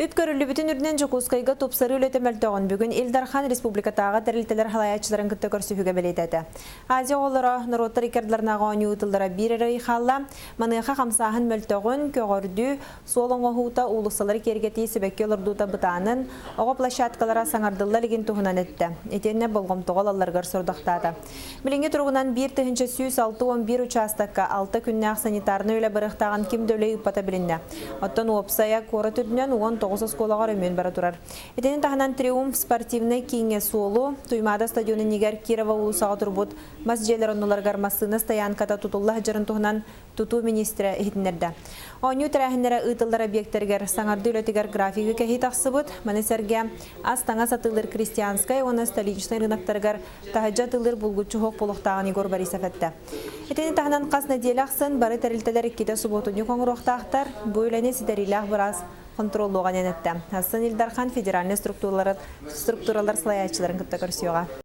Үп көрүллүбүтүн үрдүнэн Дьокуускайга тупсарыы үлэтэ мөлтөҕүн бүгүн Ил Дархан республикатааҕы тэрилтэлэр салайааччыларын кытта көрсүһүүгэ бэлиэтээтэ. Азия оҕолоро норуоттар иккардыларынааҕы оонньуу ыытыллара биир эрэ ый хаалла. Маныаха хамсааһын мөлтөҕүн, көҕөрдүү, суол оҥоһуута, уулуссалары киэргэтии, сибэкки олордуута бытаанын, оҕо площадкалара саҥардылла илигин туһунан эттэ. Итиэннэ болҕомтоҕо ылалларыгар сорудахтаата. Билиҥҥи туругунан 1161 учаастакка 6 күннээх санитарнай үлэ барыахтааҕын ким да үлэ ыыппата билиннэ. Оттон уопсайа куорат үрдүнэн 19 оскуолаҕа өрөмүөн бара турар. Итини таһынан Триумф спортивнай кииҥҥэ суолу, Туймаада стадион иннигэр Кирова уулуссаҕа турбут мас дьиэлэр оннуларыгар массыына стоянката тутулла сылдьарын туһунан тутуу миниистирэ иһитиннэрдэ. Оонньуу тэрээһиннэрэ ыытыллар объектарыгар саҥардыы үлэтигэр графигы кэһии тахсыбыт. Маны сэргэ ас-таҥас атыылыыр Крестьянскай уонна Столичнай рыноктарыгар таһырдьа атыылыыр булгуччу суох буолуохтааҕын Егор Борисов эттэ. Итини таһынан хас нэдиэлэ ахсын бары тэрилтэлэр иккитэ субуотунньук оҥоруохтаахтар. Бу үлэни ситэриилээх быраас хонтуруоллуоҕа диэн эттэ. Асан Ил Дархан федеральнай структуралар, структуралар салайааччыларын кытта көрсүөҕэ.